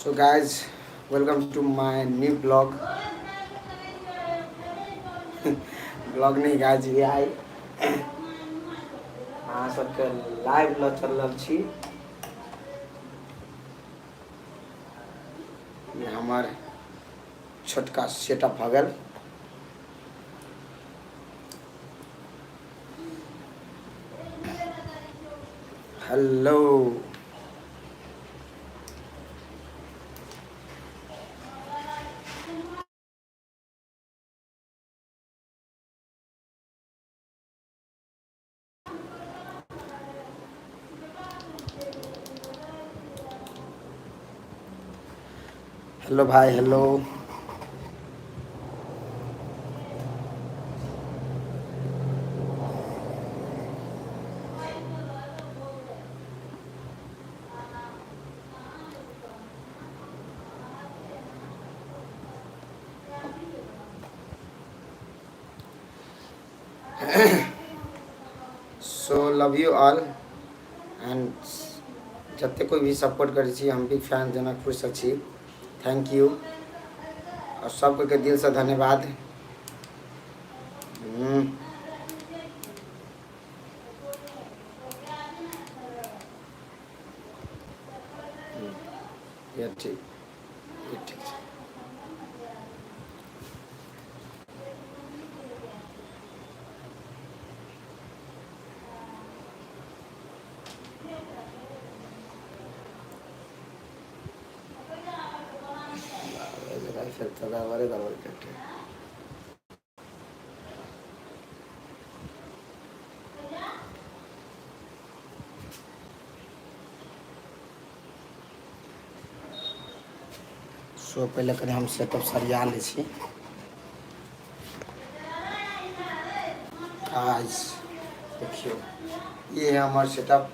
So guys, welcome to my new blog. Blog नहीं guys, ये आई अहाँ सबके लाइव लऽ चल रहल छी। ई हमर छोटका सेटअप भऽ गेल। हेलो हेलो भाई, hello. So love you all and जते कोई भी सपोर्ट करै छी, हम भी फैन जनकपुरसँ छी। Thank you और सब कोई के दिल से धन्यवाद। ये ठीक, ये ठीक छै। फेर तऽ गड़बड़े गड़बड़ कटे। सो पहिले कनि हम सेटअप सरिया लै छी। गाइस देखियौ, ये है हमर सेटअप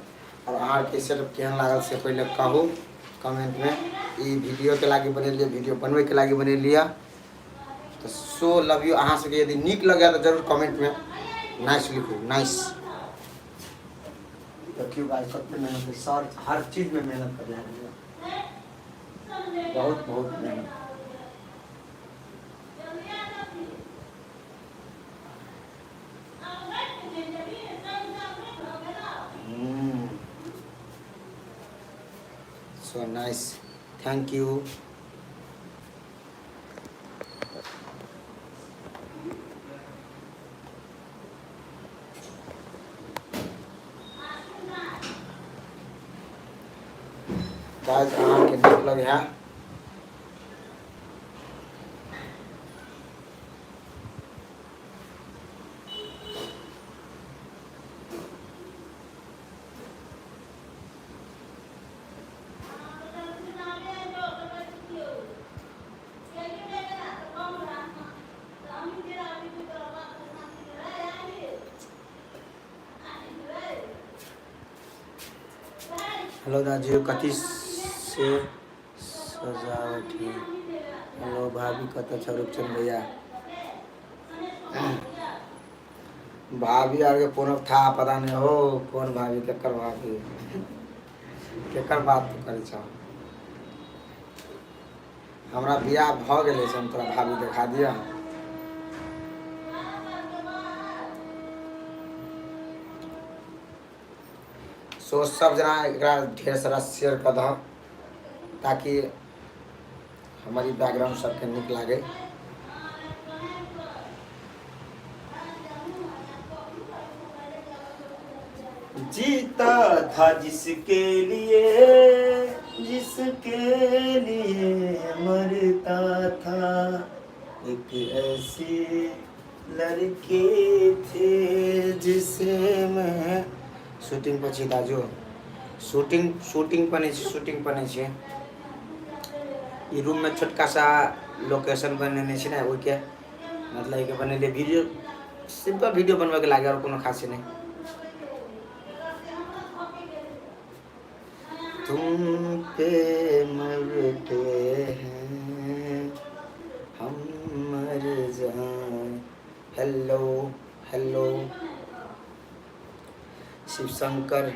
और अहाँके सेटअप केहन लागल से पहिले कहू कमेंटमे। ई वीडियोके लागि बनेलियै, वीडियो बनबैके लागि बनेलियै। तऽ सो लव यू। अहाँ सबके यदि नीक लगै तऽ जरूर कमेंटमे नाइस लिखू, नाइस। देखियौ गाइस, कते मेहनत है सर, हर चीजमे मेहनत कर रहे हैं, बहुत बहुत मेहनत। So nice, thank you. काज अहाँके नीक लगै। हेलो दाजू, कथी से सजावट है? हेलो भाभी, कतऽ छौ? रूपचंद भैया, भाभी आरके कोनो था पता नहीं हो, कौन भाभी, केकर भाभी, केकर बात तू करै छौ? हमरा बियाह भऽ गेलै से हम तोरा भाभी देखा दिअ? सो सब जना एकरा ढेर सारा शेयर कऽ दहक ताकि हमर ई बैकग्राउंड सबके नीक लागे। जीता था जिसके लिए, जिसके लिए मरता था, एक ऐसी लड़की थी जिसे मैं। शूटिंग पर छी दाजू, शूटिंग शूटिंग पर नहि छी, शूटिंग पर नहि छी। ई रूम में छोटका सा लोकेशन बनेने छी ने, ओहिके मतलब एहिके बनेलियै वीडियो, सिंपल वीडियो बनबैके लागे और कोनो खास नहि। तुम पे मरते हैं हम मर जाए। हेलो हेलो शिवशंकर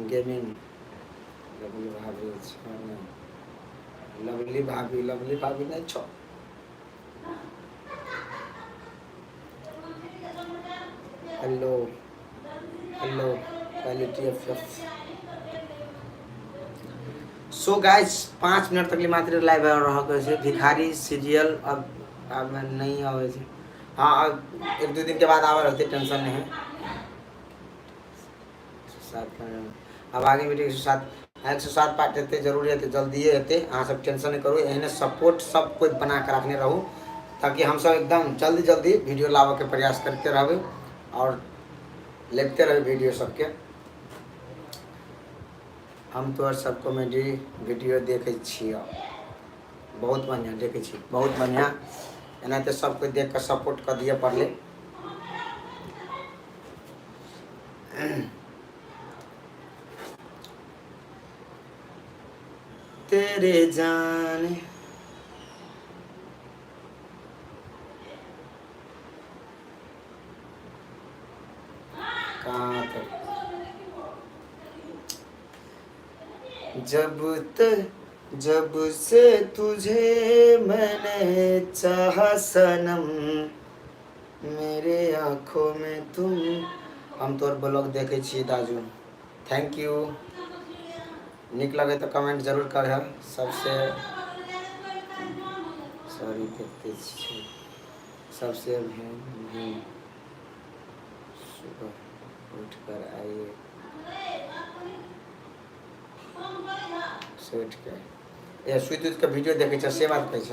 गेमिंग, भाभी छै ने? लवली भाभी, लवली भाभी नहीं छो। Hello hello, quality of so guys 5 minute तक मात्र लाइव रह छै। भिखारी सीरियल अब अब नहीं आबै छै। हाँ, अब एक दू दिन के बाद आबै रहते, टेंशन नहीं है। 107। अब आगे वीडियो 107, 107 पार्ट हेतै, जरूर हेतै, जल्दिए हेतै। अहाँ सब टेंशन नहीं करू, एहने सपोर्ट सब कोई बना के रखने रहू ताकि हम सब एकदम जल्दी जल्दी वीडियो लाबऽ के प्रयास करते रहबै और लेते रहबै वीडियो सबके। हम तोहर सब कॉमेडी वीडियो देखै छियौ, बहुत बढ़िआँ देखै छी, बहुत बढ़िआँ। एनाहिते सब कोइ देख कऽ सपोर्ट कऽ दिअ पड़लै। तेरे जाने कहाँ तक जब तक जब से तुझे मैंने चाहा सनम, मेरे आँखों में तुम। हम तोहर ब्लॉग देखै छी दाजू, thank you. नीक लगे तऽ कमेंट जरूर करह। सबसे सॉरी देखते छी सबसे भी सुबह उठ कर आइए से उठ के ए सुति उठि के वीडियो देखै छ से बात कहै छ।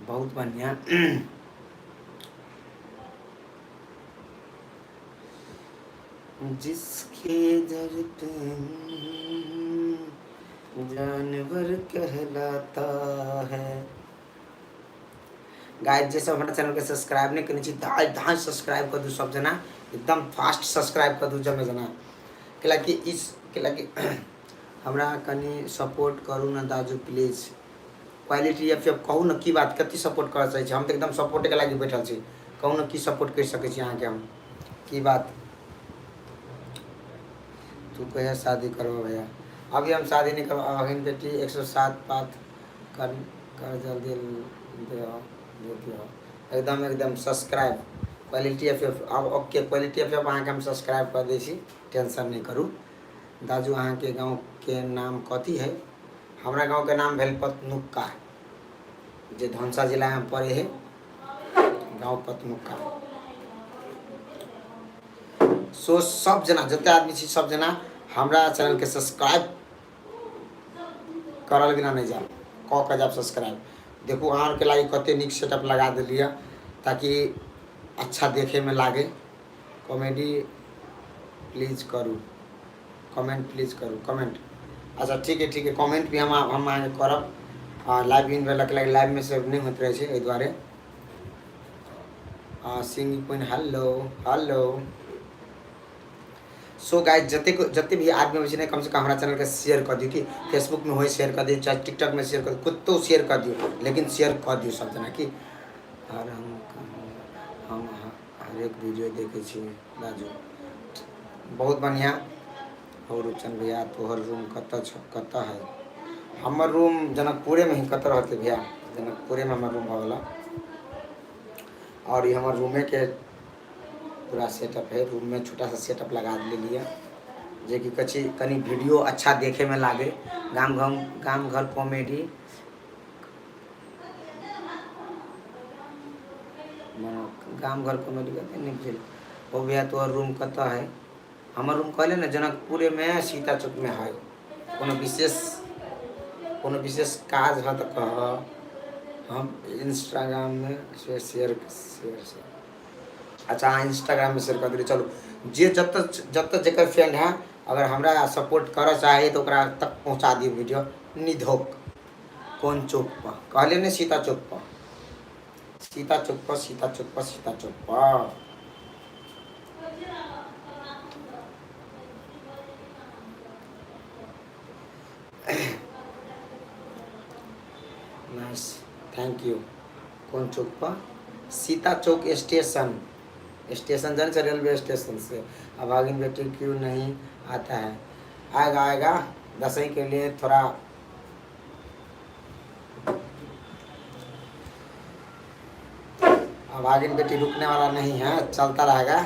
बहुत बढ़िया। जिसके दर पे जानवर कहलाता है। गाइस जे सब हमरा चैनल के सब्सक्राइब नहीं करने छी, धाय धाय सब्सक्राइब कर दू सब जना, एकदम फास्ट सब्सक्राइब कर दू जमे जना। कैला कि इस कैला कि हमरा कनी सपोर्ट करू ना दाजू प्लीज। क्वालिटी एफ एफ कहू न की बात, कति सपोर्ट करऽ चाहै छी? हम तऽ एकदम सपोर्टेके लागि बैठल छी। कहू न की सपोर्ट करि सकै छी अहाँके हम, की बात? तू कहिया शादी करबो भैया? अभी हम शादी नहीं करब। अहिन बेटी 107 बात कर कर जल्दी दे दे एकदम एकदम सब्सक्राइब क्वालिटी एफ एफ। अब ओके, क्वालिटी एफ एफ अहाँके हम सब्सक्राइब कऽ दै छी, टेंशन नहि करू। दाजू अहाँके गाँवके नाम कथी है? हमरा गाँवके नाम भेल पतनुक्का, जे धनसा जिलामे पड़े है गाँव पतनुक्का। सो सब जना जते आदमी छी सब जना हमरा चैनलके सब्सक्राइब करल बिना नहि जायब, कऽ के जायब सब्सक्राइब। देखू अहाँ आरके लागि कते नीक सेटअप लगा देलियै ताकि अच्छा देखैमे लागे। कॉमेडी प्लीज करू, कमेंट प्लीज करू, कमेंट। अच्छा ठीक है ठीक है, कमेंट भी हम अहाँके करब। लाइव इन भेलक लागि लाइवमे से नहि होइत रहै छै एहि दुआरे। सिंग queen hello hello. So guys जतेक जते भी आदमी अबै छै ने, कमसँ कम हमरा चैनलके शेयर कऽ दियौ। कि फेसबुकमे होइ शेयर कऽ दियौ, चाहे टिकटॉकमे शेयर कऽ दियौ, कतहु शेयर कऽ दियौ, लेकिन शेयर कऽ दियौ सब जना कि। आओर हम हरेक वीडियो देखै छी राजू, बहुत बढ़िआँ। हो रूपचंद भैया तोहर रूम कतऽ छौ, कतऽ है? हमर रूम जनकपुरेमे ही कतऽ रहतै भैया, जनकपुरेमे हमर रूम भऽ गेल। और ई हमर रूमेके पूरा सेटअप है। रूम में छोटा सा सेटअप लगा लेलिए जे कि कची कनी वीडियो अच्छा देखे में लागे। गाम घर गाम घर कॉमेडी गाम घर कॉमेडी कते नीक भेल। ओ भैया तोहर रूम कतऽ है? हमर रूम कहले ने जनकपुरे में सीता चौक में है। कोनो विशेष काज है तऽ कह, हम इंस्टाग्राम में से शेयर शेयर शेयर। अच्छा अहाँ इंस्टाग्राममे शेयर कऽ देलियै। चलू जे जतऽ जतऽ जकर फ्रेंड है, अगर हमरा सपोर्ट करऽ चाहै तऽ ओकरा तक पहुँचा दियौ वीडियो। निधोक कोन चौक पर कहलियै ने? सीता चौक पर, सीता चौक पर, सीता चौक पर, सीता चौक पर। Nice, thank you. कोन चौक पर? सीता चौक स्टेशन, स्टेशन जाने छै रेलवे स्टेशन से। अभागिन बेटी क्यों नहीं आता है? आएगा आएगा, दसैँ के लिए थोड़ा अब आगे बेटी रुकने वाला नहीं है, चलता रहेगा।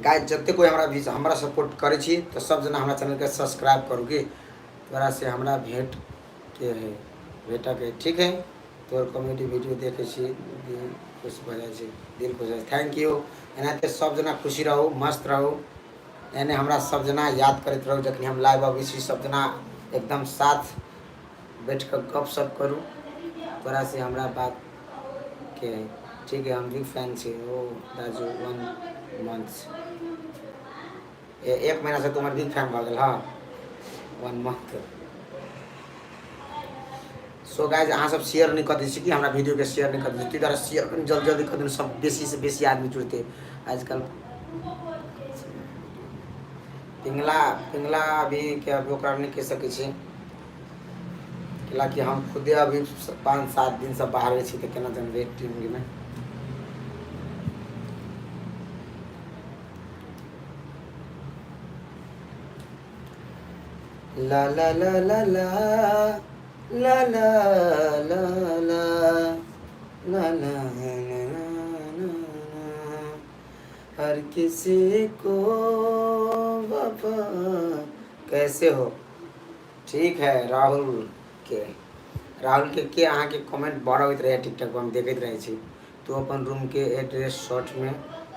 गाय जते कोई हमरा भी हमरा सपोर्ट करै छी तऽ सब जना हमरा चैनल के सब्सक्राइब करू की तोरा से हमरा भेंट के है भेटक है। ठीक है, तोहर कॉमेडी वीडियो देखै छी दिल खुश भऽ जाइ छै, दिल खुश भऽ जाइ। Thank you. एनाहिते सब जना खुशी रहू, मस्त रहू, एहने हमरा सब जना याद करैत रहू। जखन हम लाइव अबै छी सब जना एकदम साथ बैठ कऽ गप सप करू। तोरा से हमरा बात के है। ठीक है, हम भी फैन छी। ओ दाजू 1 मंथ, एक महीना से तुम्हार बिग फैन भऽ गेल। हाँ, 1 मंथ। सो गाइज, अहाँ सब शेयर नहीं कर दै छी कि हमरा वीडियो के शेयर नहीं कर दै छी, ताहि दुआरे शेयर कनि जल्दी जल्दी कर दियौ, सब बेसी से बेसी आदमी जुड़तै। आजकल पिंगला पिंगला अभी के अभी ओकरा नहि कहि सकै छी, कैलाकि हम खुदे अभी 5-7 दिनसँ बाहरे छी, तऽ केना जानबै टीममे। ला ला ला ला ला ला ला ला ला ला ला ला ला। हर किसी को वफा। कैसे हो? ठीक है। राहुल के, राहुल के अहाँके कमेंट बड़ अबैत रहैए टिकटॉक पर, हम देखैत रहै छी। तू अपन रूमके एड्रेस शॉर्टमे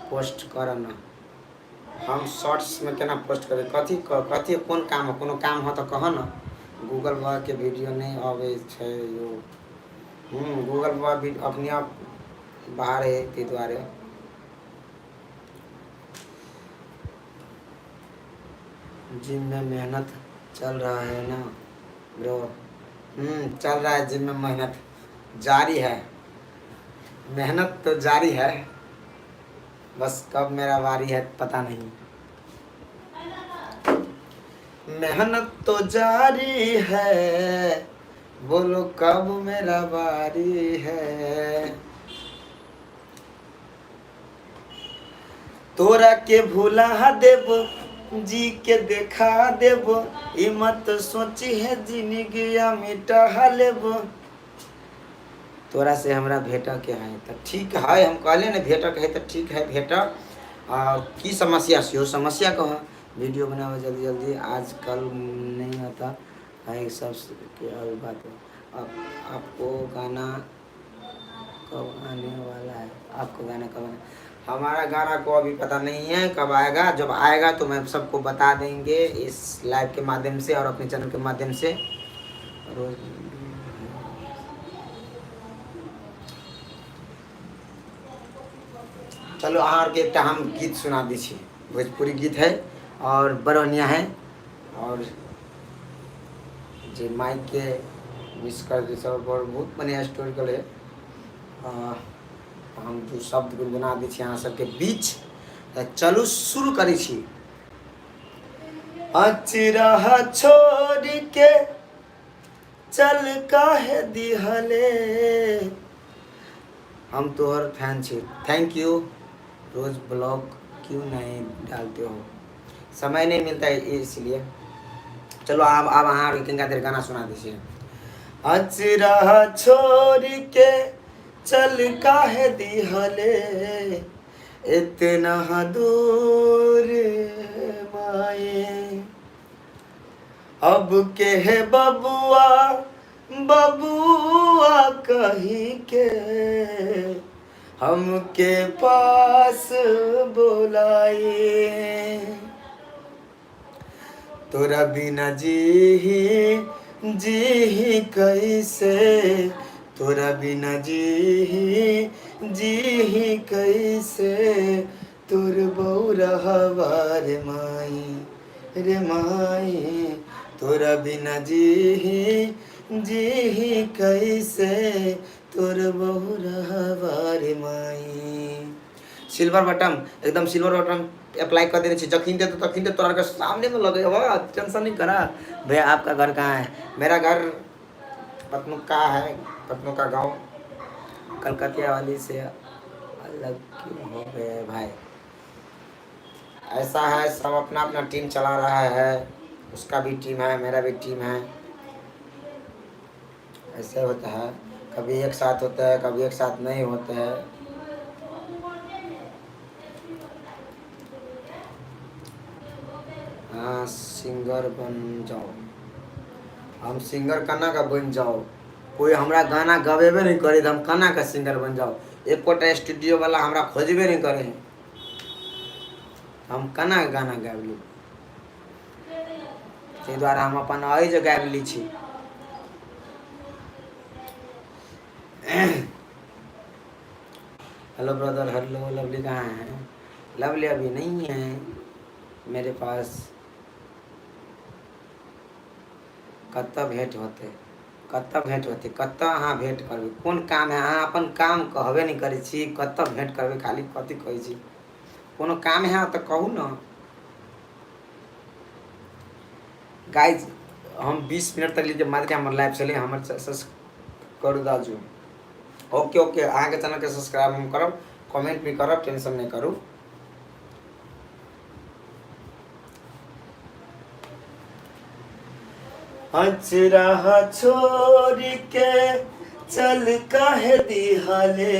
पोस्ट कर न। हम शॉर्ट्समे केना पोस्ट करबै? कथी कथी कोन काम हो? कोनो काम हो तऽ कहऽ न। गूगल बाबाके वीडियो नहि अबै छै यौ। गूगल बाबा भी अपने आप बाहर है, ताहि दुआरे। जिम में मेहनत चल रहा है ना ब्रो? चल रहा है, जिम में मेहनत जारी है, मेहनत तो जारी है, बस कब मेरा बारी है पता नहीं। मेहनत तो जारी है, बोलो कब मेरा बारी है। तोरा के भुला देब, जी के देखा देब, ई मत सोची है जिंदगी मिटा लेब। तोरा से हमरा भेटऽ के है तऽ ठीक है, हम कहलियै ने भेटऽ के है तऽ ठीक है भेटऽ। आ की समस्या सेहो समस्या कह। वीडियो बनाबऽ जल्दी जल्दी, आजकल नहीं आता है सब के और बात है। आपको गाना कब आने वाला है? आपको गाना कब आने? हमारा गाना को अभी पता नहीं है कब आएगा, जब आएगा तो मैं सबको बता देंगे इस लाइव के माध्यम से और अपने चैनल के माध्यम से। रोज चलो अहाँ आरके एकटा हम गीत सुना दै छी, भोजपुरी गीत है और बड़ बढ़िया है। और जे माइक के मिस कर दै सब बड़ बहुत बढ़िया स्टोरी है। हम दू शब्द गुनगुना दै छी अहाँ सबके बीच, तऽ चलू शुरू करै छी। अचरा छोड़ के चल काहे दिहले, हम तोहर फैन छी। Thank you. रोज ब्लॉग क्यों नहीं डालते हो? समय नहीं मिलता है इसलिए। चलो आब अहाँ किनका देर गाना सुना दै छी। अचरा छोड़ के चल काहे दिहले, इतना दूर माए, अब के है बबुआ बबुआ कही के हमके पास बोलाए, तोरा बिना जी जी कैसे, तोरा बिना जी जी कैसे, तोर बौरहवा रे माई रे माई, तोरा बिना जी जी कैसे, तोर बौरहवा रे माई। सिल्वर बटन एकदम सिल्वर बटन अप्लाई कर देने छी, जखन दे तखन दे तोरा के सामने में लगे हवा, टेंशन नहीं करा। भैया आपका घर कहाँ है? मेरा घर पतनुका है, पतनुका गांव। कलकतिया वाली से अलग क्यों हो गए भाई? ऐसा है, सब अपना अपना टीम चला रहा है। उसका भी टीम है, मेरा भी टीम है। ऐसे होता है, कभी एक साथ होता है, कभी एक साथ नहीं होते हैं। हाँ, सिंगर बन जाओ। हम सिंगर केना के बनि जाउ? कोइ हमरा गाना गबेबे नहि करै तऽ हम केना के सिंगर बनि जाउ? एकोटा स्टूडियो वाला हमरा खोजबे नहि करै है, हम केना गाना गाबि लेब? ताहि दुआरे हम अपन अही जे गाबि लै छी। Hello brother, hello. लवली कहाँ है? लवली अभी नहीं है मेरे पास। कतऽ भेंट होतै? कतऽ भेंट होतै? कतऽ अहाँ भेंट करबै? कोन काम है? अहाँ अपन काम कहबे नहि करै छी, कतऽ भेंट करबै? खाली कथी कहै छी? कोनो काम है तऽ कहू ने। गाइज, हम 20 मिनट तक लीजिए मात्र हमर लाइव चले। हमर करू दाजू। ओके ओके, अहाँके चैनलके सब्सक्राइब हम करब, कमेंट भी करब, टेंशन नहि करू। अचरा छोड़ के चल काहे दिहले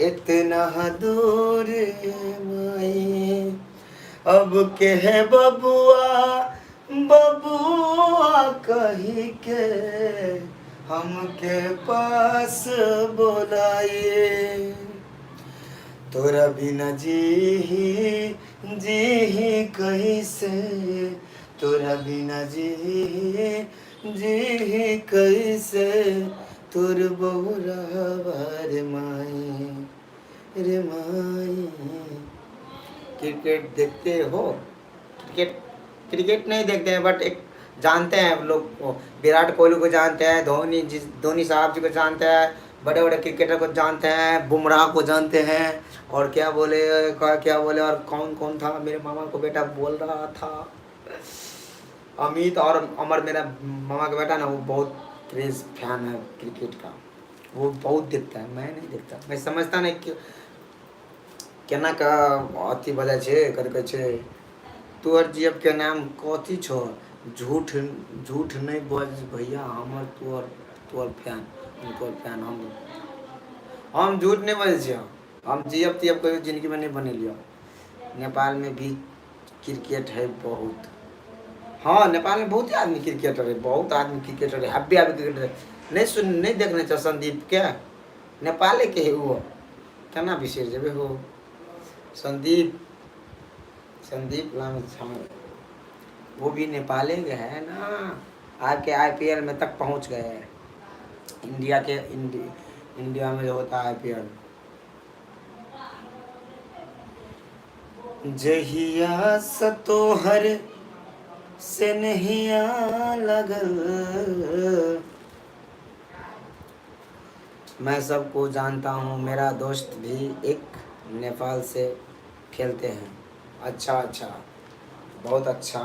इतना दूर माई, अब के है बबुआ बबुआ कही के हमके पास बोलाए। तोरा बिना जी जी कैसे, तोरा बिना जी जी कैसे, तोर बहुरावा रे माई रे माई। क्रिकेट देखते हो? क्रिकेट, क्रिकेट नहीं देखते हैं, बट एक जानते हैं लोग को। विराट कोहली को जानते हैं, धोनी जी, धोनी साहब जी को जानते हैं, बड़े बड़े क्रिकेटर को जानते हैं, बुमराह को जानते हैं और क्या बोले, क्या क्या बोले और कौन कौन था, मेरे मामा को बेटा बोल रहा था, अमित और अमर, मेरा मामा का बेटा ना, वो बहुत क्रेज फैन है क्रिकेट का, वो बहुत देखता है। मैं नहीं देखता, मैं समझता नहीं कि केना के अथी भऽ जाइ छै। कथी कहै छै? तोहर जी एफ के नाम कथी छौ? झूठ झूठ नहि बज भैया, हमर तोहर तोहर फैन, हम तोहर फैन। हम झूठ नहि बजै छियै। हम जी एफ ती एफ कहियो जिन्दगीमे नहि बनेलियै। नेपालमे भी क्रिकेट है बहुत। हँ, नेपालमे बहुते आदमी क्रिकेटर है, बहुत आदमी क्रिकेटर है, हैप्पी हैप्पी क्रिकेटर है। नहि सुन, नहि देखने छौ संदीपके? नेपालेके है ओ, केना बिसरि जेबै हो? संदीप, संदीप लामिछाने, वो भी नेपाले के है ना। आके आईपीएल में तक पहुंच गए हैं। इंडिया के, इंडिया में जो होता है आईपीएल। जहिया से तोहर से नहिया लगल। मैं सबको जानता हूँ, मेरा दोस्त भी एक नेपाल से खेलते हैं। अच्छा अच्छा, बहुत अच्छा।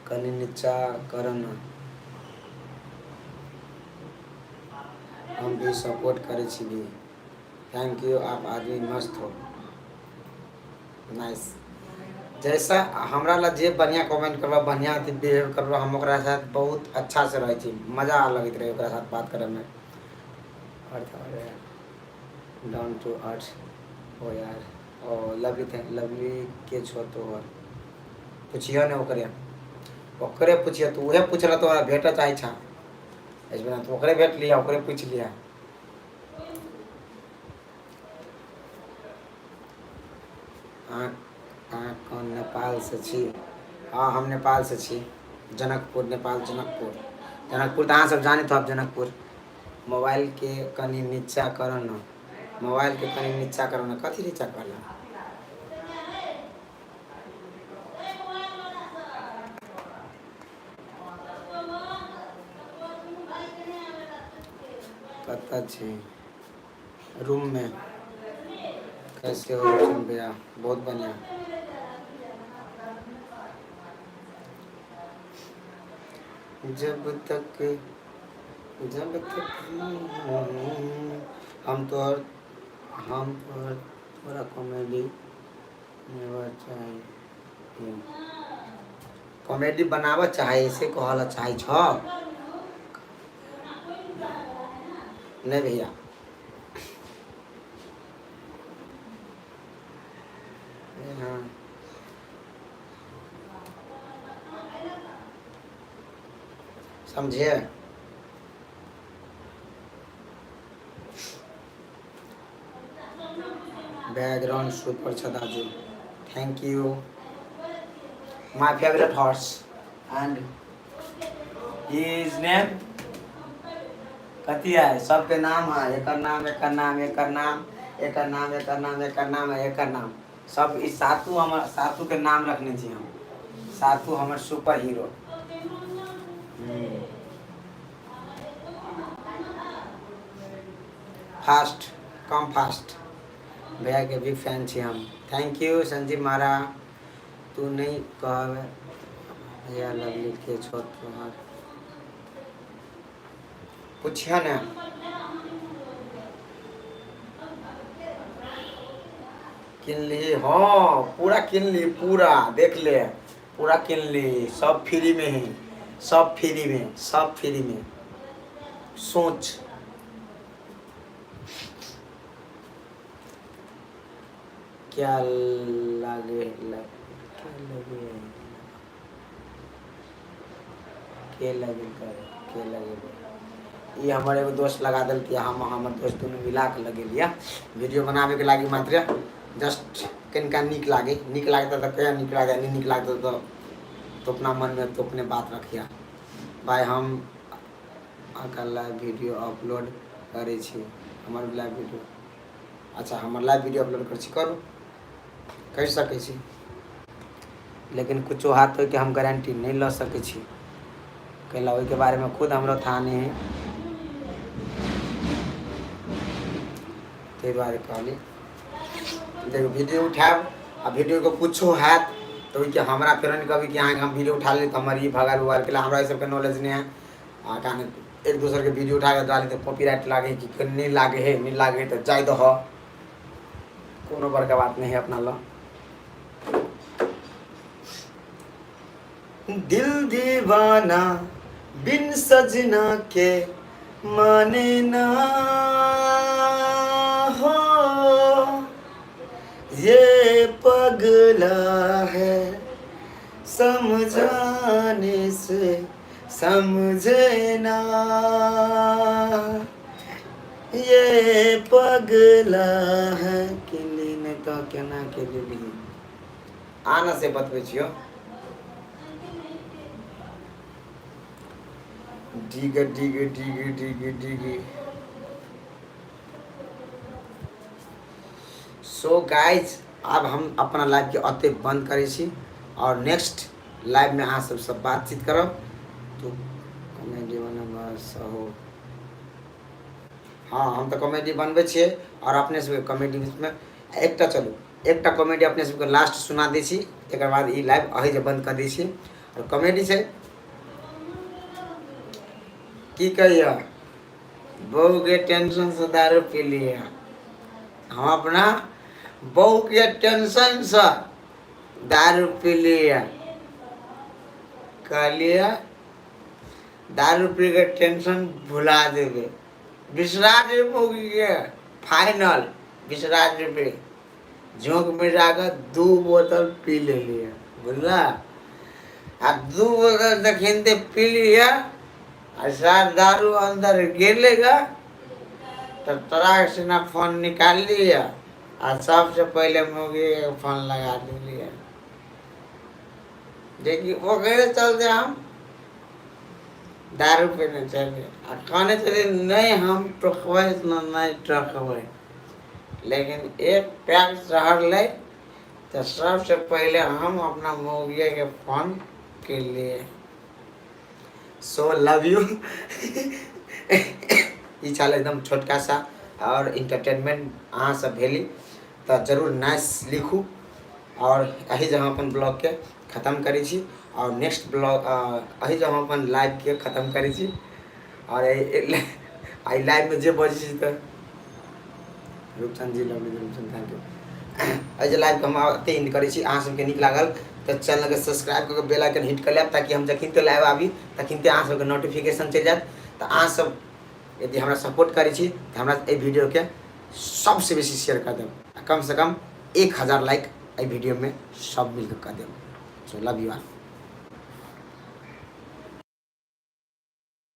कनि नीचा कर न, हम भी सपोर्ट करै छी भी। Thank you, आप आदमी मस्त हो, नाइस। जैसा हमरा ला जे बढ़िया कमेंट करबा, बढ़िया अथी बिहेव करबा, हम ओकरा साथ बहुत अच्छा से रहै छी। मजा लगैत रहै ओकरा साथ बात करैमे। और डाउन टू अर्थ हो यार। Oh lovely, thank. Lovely के छो तोहर? पुछियो ने ओकरे, ओकरे पुछियो। तू उहे पूछल तोरा भेटऽ चाहै छा, एहि बिना तू ओकरे भेट लिया, ओकरे पूछि लिया। अहाँ अहाँ कोन नेपालसँ छी? हँ, हम नेपालसँ छी। जनकपुर, नेपाल, जनकपुर। जनकपुर तऽ अहाँसभ जानैत होब जनकपुर। मोबाइलके कनि नीचा करऽ ने, मोबाइलके कनि नीचा करऽ ने। कथी नीचा करऽ? कतऽ छी? रूममे। कैसे हो रोशन भैया? बहुत बढ़िया। जब तक जब तक हम तोहर हम तोहर तोरा कॉमेडी चाही, कॉमेडी बनाबऽ चाहे से कहऽ लए चाहै छऽ। नहि भैया, हाँ, समझे? बैकग्राउंड सुपर छ दाजु, thank you. My favourite horse and his name कथी है? सबके नाम है, एकर नाम, एकर नाम, एकर नाम, एकर नाम, एकर नाम, एकर नाम, एकर नाम, सब ई सातू हमर, सातू के नाम रखने छी हम। सातू हमर super hero. Fast come fast. भैया के बिग फैन छी हम। Thank you Sanjeev मारा। तू नहीं कहबे भैया, लवली के छो तोहर? पूछिया ने। किन ली? हाँ, पूरा किन ली, पूरा देख ले, पूरा किन ली। सब फ्री में है, सब फ्री में, सब फ्री में। सोच क्या लागे क्या लगे के लगे करे के लगे। ई हमर एगो दोस्त लगा देलकै, हम हमर दोस्त दुनू मिला के लगेलियै वीडियो बनाबैके लागि मात्र, जस्ट कनिका नीक लागे। नीक लागतै तऽ कहिया नीक लागे, नहि नीक लागतै तऽ अपना मनमे तो अपने बात रखिया। भाय, हम अहाँके लाइव वीडियो अपलोड करै छी। हमर लाइव वीडियो? अच्छा, हमर लाइव वीडियो अपलोड करै छी? करू, करि सकै छी, लेकिन कुछो हाथ होइके हम गारंटी नहि लऽ सकै छी, कैला ओहिके बारेमे खुद हमरो थाह नहि है। ताहि दुआरे कहली, देखो, वीडियो उठायब आ वीडियोके कुछो हैत तऽ ओहिके हमरा फेर नहि कहबै कि अहाँके हम वीडियो उठा लेली तऽ हमर ई भगल उगल केला। हमरा ई सबके नॉलेज नहि है। आ कारण एक दोसरके वीडियो उठा कऽ डाली तऽ कॉपीराइट लागै कि नहि लागै है? नहि लागै है तऽ जाय दहऽ, कोनो बड़का बात नहि है अपना लग। दिल दीवाना बिन सजना के माने ना हो, ये पगला है, समझाने से समझे ना, ये पगला है। किनली नहि तऽ केना के लेली? आना से बतबै छियौ। डिग डिग डिग डिग डिग। सो गाइज, आब हम अपना लाइवके एतहि बन्द करै छी आओर नेक्स्ट लाइवमे अहाँ सबसँ बातचीत करब। तू कॉमेडी बनब सहो? हँ, हम तऽ कॉमेडी बनबै छियै आओर अपने सबके कॉमेडीमे एकटा, चलू, एकटा कॉमेडी अपने सबके लास्ट सुना दै छी, तकर बाद ई लाइव अही जे बन्द कऽ दै छी। आओर कॉमेडी छै, की कहिए, बहूके टेंशनसँ दारू पी लिअ। हम अपना बहूके टेंशनसँ दारू पी लिअ। कहलियै दारू पी कऽ टेंशन भुला देबै, बिसरा जेबै मौगीके, फाइनल बिसरा जेबै। झोंक मिला कऽ 2 बोतल पी लेलियै, बुझला? आ 2 बोतल जखन ते पी लिअ आ सार दारू अन्दर गेलै ग, तऽ तोरा सिना फोन निकाल लिअ आ सबसँ पहिले मौगीके फोन लगा देलियै, जेकि ओकरे चलते हम दारू पीने छलियै। आ कहने छलियै नहि हम टोकबै ने, नहि टोकबै, लेकिन एक पैग चढ़लै तऽ सबसँ पहिले हम अपना मौगिएके फोन केलियै। So love U. ई छल एकदम छोटका सा आओर इंटरटेनमेंट। अहाँ सब भेली तऽ जरूर नाइस लिखू। आओर एहि जे हम अपन ब्लॉगके खतम करै छी आओर नेक्स्ट ब्लॉग, एहि जे हम अपन लाइवके खतम करै छी आओर एहि लाइवमे जे बजै छी तऽ Roopchand ji lovely Roopchand thank you. एहि जे लाइवके हम एतेक एंड करै छी। अहाँ सबके नीक लागल तऽ चैनलके सब्सक्राइब कऽ कऽ बेल आइकन हिट कऽ लेब, ताकि हम जखनिते लाइव आबी तखनिते अहाँ सबके नोटिफिकेशन चलि जायत। तऽ अहाँ सब यदि हमरा सपोर्ट करै छी तऽ हमरा एहि वीडियोके सबसँ बेसी शेयर कऽ देब, आ कमसँ कम 1000 लाइक एहि वीडियोमे सब मिलके कऽ देब। So love you all.